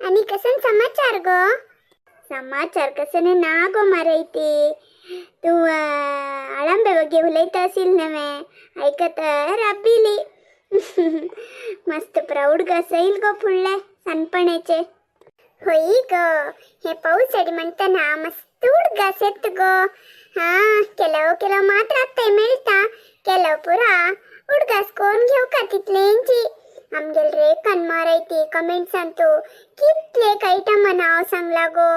आनी कसन समाचार गो? समाचार कसने ना गो मारैती. तू आळंबे ಬಗ್ಗೆ उलयता असील नव्हे, ऐकत राबिली. मस्त प्राऊड घासाईल गो फुडले सनपणेचे. होई गो, हे पाऊस म्हणताना मस्त उडगास येत गो. हा, ಕೆಲವು ಕೆಲವು ಮಾತ್ರ ಅತ್ತೆ मेळटा, ಕೆಲವು ಪುರ उडगास कोण घेऊ का तितलेंची. आमगेल रेखन मारायती कमेंट्स अंतू कितले आयटम नाव सांगला गो.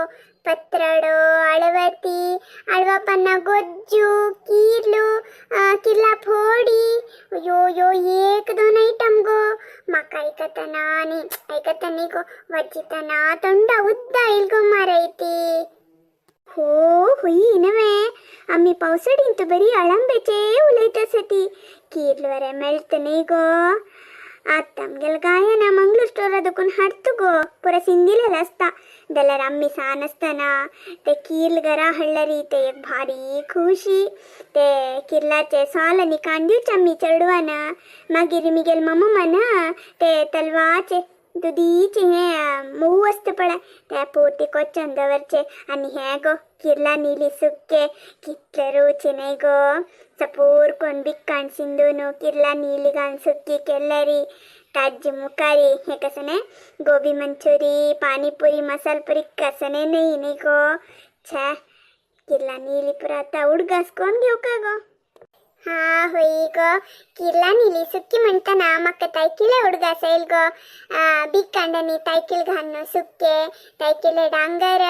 पत्रडो, ಅಳವತಿ, ಅಳವಪನ್ನ ಗೊಜ್ಜು, कीर्ಲು, किर्ला फोडी, यो यो एक दोन ಐಟಮ್ ಗೋ. माका ऐकतना आणि ऐकतना गो वजितना तोंड उद्दा इल्गो मारैती. हो, हुई नव्हे, आम्ही पावसाडींत बरी अळंबेचे उलयत आसती. कीर्ल वरे मेळत न्ही गो. आतां आमगेले गायना मंगळूर स्टोरा दुकून हाडತು गो, पुरा सिंदिलेल आसता. जाल्यार आमी सान आसतना ते कीर्ल घरा हाडल्यारी ते एक भारी खुशी. ते किर्लाचे साल आनी कान दिवचे आमी चेडवान. मागीर मिगेल मम्मान ते तलवाचे दुदीचे हे मोव आसता पळय, ते पोती कोच्चन दवरचे. आनी हे गो किर्ला नीली सुके कितले रुची न्ही गो. सपूर कोण बिक्काण सिंदून किर्ला नीली घालून सुकी केल्यारी ताज्जी मुखारी हे कसने गोबी मंचुरी, पाणीपुरी, मसालपुरी कसने नाही न्ही गो. छे, किर्ला नीली पुरा आतां उडगास कोण घेवका गो. हा, होय गो, किर्ला नीली सुकी म्हणताना म्हाका तायकिळे उडगास येयल गो. बिकांडांनी तायकील घालून सुके तायकिळे डांगर,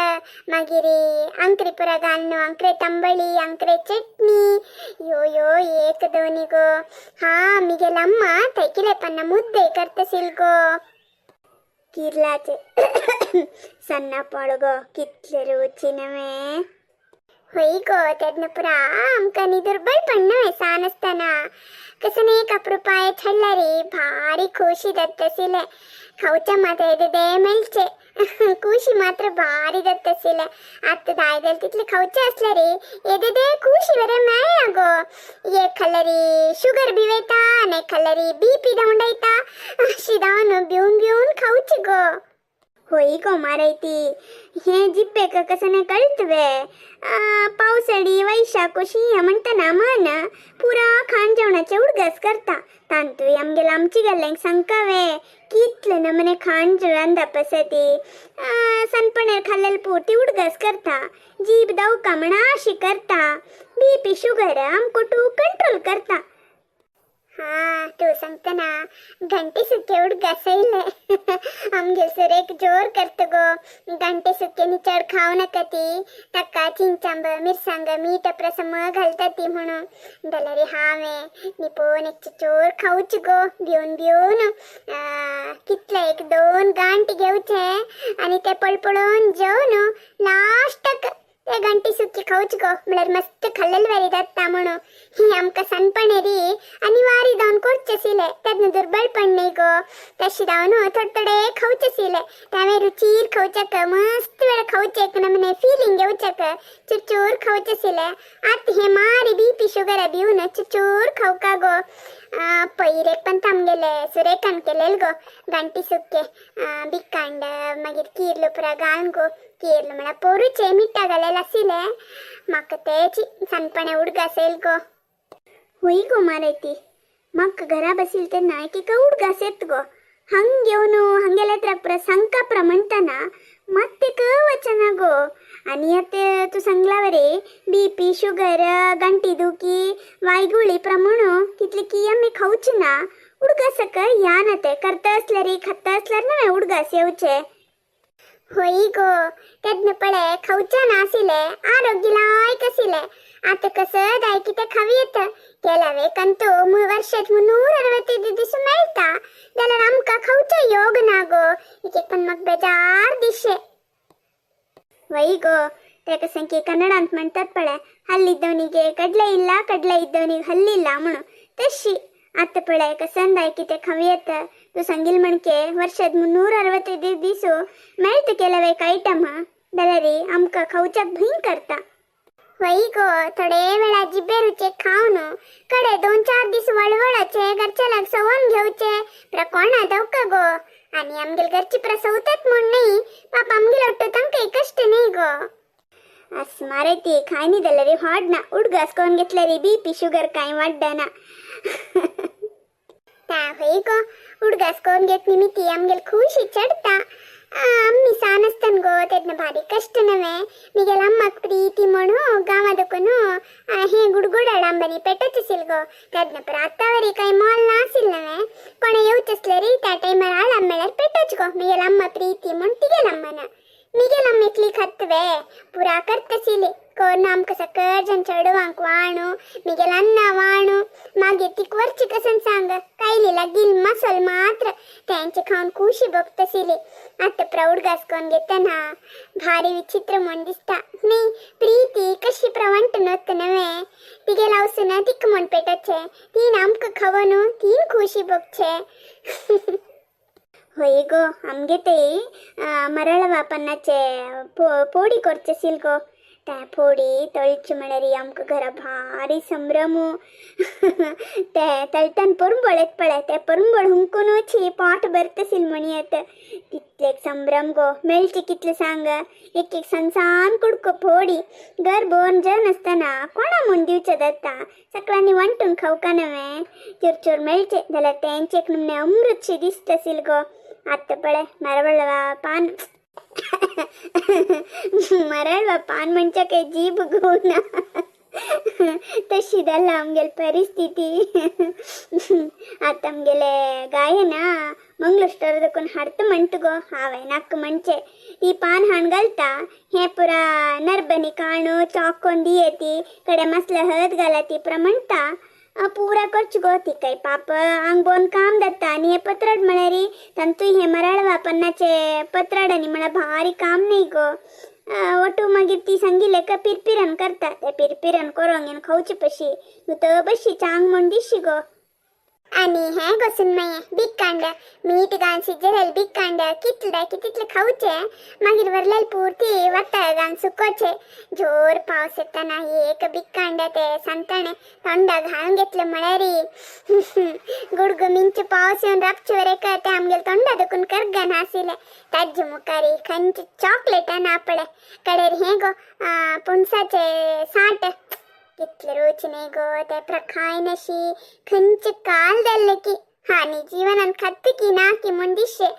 मागीर आंकरी पुरा घालून आंकरे तांबळी, आंकरे चटणी, यो यो एक दोनी गो. हा, मिगेल अम्मा तायकिळे पन्ना मुद्दे करतसील गो. किर्लाचे सन्ना पाळ गो, कितले रुची नव्हे. होय गो, तेन्ना पुरा आमकां न्ही दुर्बळपण न्हय सान आसतना कसं एक अप्रुपाय छडल्यारी भारी खुशी जाताशिल्लें. खावच्या मात येदे मेळचे, खुशी मात्र भारी जाताशिल्लें. आतां जाय जाल्यार तितलें खावचें आसल्यारी येदे खुशी बरें मेळना गो. एक खाल्यारी शुगर बी वयता आनी एक खाल्यारी बीपी डावन वयता. अशी जावन भिवन भिवन खावची गो. होय गो मारैती, हे जिब्बेक कसने कळतवे. पावसाळी वैशाख शीं म्हणटना मन पुरा खाण जेवणाचे उडगास करता. तांतूय आमगेले आमची गेल्ल्यांक सांगकावे कितले नमने खाण रांदप आसा ती. सनपणेर खाल्लेले पुरती उडगास करता, जीब दवका म्हण अशी करता, बीपी शुगर आमकां तूं कंट्रोल करता. हा, तू सांगतना घंटे सुके उडगास येयले. आमगेल सुरेक जोर करता गो, घंटे सुके नी चड खावं नाका ती, ताका चिंचांब मिरसांग मीठ प्रसम घालता ती म्हणून. जाल्यार हांवें निपोवन एक चोर खावची गो भिवन भिवन. कितले एक दोन गांठ घेवचे आनी ते पळपळोवन जेवन लास्टाक ते घंटी सुकी खावची गो, म्हळ्यार मस्त खाल्लेले बरी जाता म्हणून. ही आमकां सनपणेरी आनी वारी जावन करचे आशिल्ले तेन्ना दुर्बळपण न्ही गो. तशें जावन थोडे थोडे खावचे आशिल्ले, तांवें रुचीर खावच्याक मस्त वेळ खावचे, एक नमने फिलिंग घेवच्याक चुरचूर खावचे आशिल्ले. आतां हे मारी बीपी शुगर भिवन चुरचूर खावका गो. पयर एक पण आमगेले सुरेखान केलेले गो घंटी सुके बिकांड, मागीर किर्ल पुरा घालून गो. किर्ल म्हळ्यार पोरूचे मिठा घालेले आशिल्ले. म्हाका तेची सनपणे उडगास येयल गो. होय गो मारैती, म्हाका घरा बसील तेन्ना एक उडगास येत गो. हंग येवन हंगेले हತ್ರ संकप्र म्हणटना ಮತ್ತೆ क वचना गो. आनी आतां तूं सांगला बी पी शुगर गंटी दुखी वायगुळी प्रमाण कितले की आमी खावची ना. उडगासक या ना, ते करता असल्यार खाता असल्यार नव्हे उडगास येवचे. होय गो, तेन्ना पळय खावच्या नाशिल्ले, आरोग्य लायक आशिल्ले. आतां कसं जाय कितें खावी येता. ಕೆಲವೇ ಕಂತು ವರ್ಷದ 365 ದಿವಸ मेळटा जाल्यार आमकां खावचो योग ना गो. एक एक पण म्हाका बेजार दिशे. वೈ ಗೋ, तेका ಸಂಖ್ಯೆ ಕನ್ನಡ ಅಂತ म्हणतात ಪಳೆ, ಹಲ್ಲಿದ್ದವನಿಗೆ ಕಡಲೆ ಇಲ್ಲ, ಕಡಲೆ ಇದ್ದವನಿಗೆ ಹಲ್ಲಿಲ್ಲ म्हणून. तशी आतां पळय कसं जाय कितें खावी येता. तूं सांगील म्हणके वर्षात 365 दिस मेळटा ಕೆಲवेक आयटम, जाल्यार आमकां खावच्याक भंय करता. वय गो, थोडे वेळा जिबे रुचे खावन कडे दोन चार दीस वळवळाचे, घरच्या लाग सवोन घेवचे प्र कोणा दवका गो. आणि आमगेल घरची प्रसवतात म्हण नाही. सुमार ती खायनी जाल्यार वाडना, उडगास करून घेतल्यार बीपी शुगर कांय वाडना. ता हय गो, उडगास करून घेत निमित्ती आमगेल खुशी चडता. आम्मी सान आसतन गो तेन्ना भारी कश्ट नव्हे. मिगेल अम्माक प्रीती म्हणू गांवा दकून हे गुडगुडाळ आंबानी पेटच आसील गो. तेन्ना प्रातावरी काय मोल नासील नव्हे. कोणा येवच असले रे त्या टायमार आळाम मेळ्यार पेटच गो. मिगेल अम्मा प्रीती म्हण तिगेल अम्माना. मिगेल अम्मा एकली खत्वे पुरा करतसिली कोण आमकां सकळजण चेडवांक वाणू, मिगेल अन्ना वाणू. मागीर तिक वरची कसन सांग, कायलीला गिल मसल मात्र त्यांचे खाऊन खुशी बघतसिली. आता प्रौढ घास करून घेतना भारी विचित्र म्हण दिसता न्ही. प्रीती कशी प्रवंट नत नव्हे. तिगे लावसून तिक म्हण पेटचे, तीन आमकां खावनू तीन खुशी बघचे. होय गो, आमगे ते मरळवा पन्नाचे पोडी करचे सील गो. त्या फोडी तळचे म्हळ्यार आमकां घरा भारी संभ्रम. ते तळटान परंबळ येत पळय, ते परंबळ हुंकूनची पोट भरतसील म्हणयत तितले एक संभ्रम गो. मेळचे कितले सांग, एक एक सनसान कुडको फोडी घर भरून जन आसतना कोणा म्हूण दिवचे जाता. सगळ्यांनी वांटून खावका नव्हे. चोर चोर मेळचे जाल्यार तेंचे एक नमने अमृतशी दिसतसील गो. आतां पळय मरवळवा पान, मरळवा पान म्हणच्या काही जीभ घेऊन तशी जाल्या आमगेली परिस्थिती. आतां आमगेले गाय ना मंगळूर स्टोर दकून हाडता म्हणटा गो. हांवें नाका म्हणचे. ती पान हाण घालता हें पुरा नरबनी काणू चॉकोन दियेती कडे मसले हळद घाला ती पुरा म्हणटा पुरा करच गो. ती काय पाप आंग बोन काम जाता. आनी हे पत्राड म्हळ्यार तांतूय हे मराळवा पन्नाचे पत्राड आनी म्हळ्यार भारी काम न्ही गो. वटू मागीर ती सांगिल्ले का पिरपिरन करता. ते पिरपिरन करोंक येवन खावचे पशी न्हू बशी चांग म्हूण दिशी गो. आनी हें गो सुनमये बिकांड मीठ घालून शिजयलें बिकांड कितले जाय तितलें खावचें, मागीर वरलेले पुरती वता घालून सुकोवचें. जोर पावस येताना एक बिकांड ते सांताणे तोंडा घालून घेतलें म्हळ्यार गुडगुमींचे पावस येवन रातचे वरेक ते आमगेले तोंडा दुखून करगन आशिल्लें. ताजे मुखार खंयचे चॉकलेटां ना पळय. कडेर हें गो पणसाचे साठ कितले रुच न्ही गो ते प्रखायनशी खंयचे काल जाल्ले की हानी जीवनान खात्त की ना की म्हूण दिशे.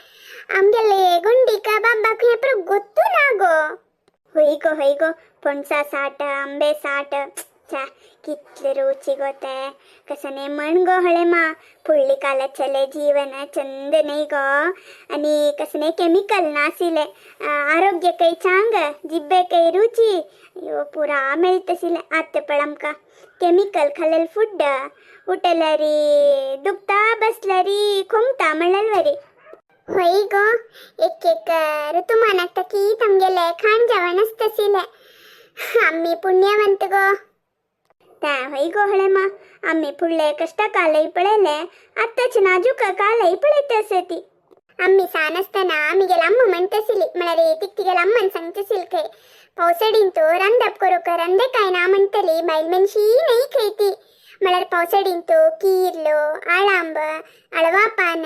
आमगेले गुंडीका बाबाक हें पुरो गोत्तू ना गो. हय गो, हय गो, पणसा साठ आंबे साठ च्या कितले रुची गो ते. कसं म्हण गो हळेमा, फुडली कालाचेले जीवन चंद न्ही गो. आनी कसले केमिकल नाशिल्ले, आरोग्य काही चांग, जिब्बे काही रुची यो पुरा मेळतशिल्लें. आतां पळय आमकां केमिकल खाल्लेले फूड, उठल्यारी दुखता, बसल्यारी खोंकता म्हणल्यार वरी. होय गो, एक एक ऋतुमानाक तकी आमगेले खाण जेवण आसतशिल्लें. आम्ही पुण्यवंत गो. त्या हय गो हळेमा, आम्ही फुडले कश्ट कालय पळयले, आत्ताचे नाजूक कालय पळयत आसती. आम्ही सान आसतना आमगेले अम्मा म्हणतसिली, म्हळ्यार तिक तिगेले अम्मान सांगतसील खंय, पावसाडीन तो रांदप करूक रांदे काय ना म्हणटली बायल मनशी नाही खंय ती. म्हळ्यार पावसाडीन तो किर्लो आळांब आळवा पान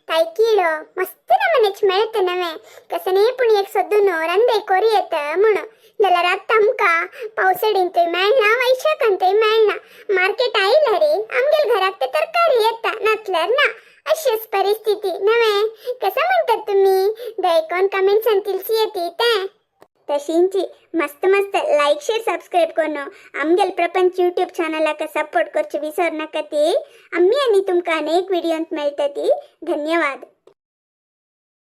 तायकिळो मस्त नमनेच मेळत नव्हे. कसं न्ही पूण एक सोदून रांदे करू येत म्हणून. जाल्यार आतां आमकां पावसाडीन थंय मेळना, वैशाखान थंय मेळना. मार्केट आयल्यार आमगेले घराक ते तरकारी येता, नासल्यार ना. अशीच परिस्थिती नव्हे. कसं म्हणतात तुम्ही दयकोन कमेंट्सान तिलसी येते ते तशींची मस्त मस्त लाईक शेअर सबस्क्राईब करून आमगेल प्रपंच यूट्यूब चॅनलाक सपोर्ट करचे विसर नाका. ती आम्ही आणि तुमकां अनेक व्हिडिओंत मेळटली. धन्यवाद.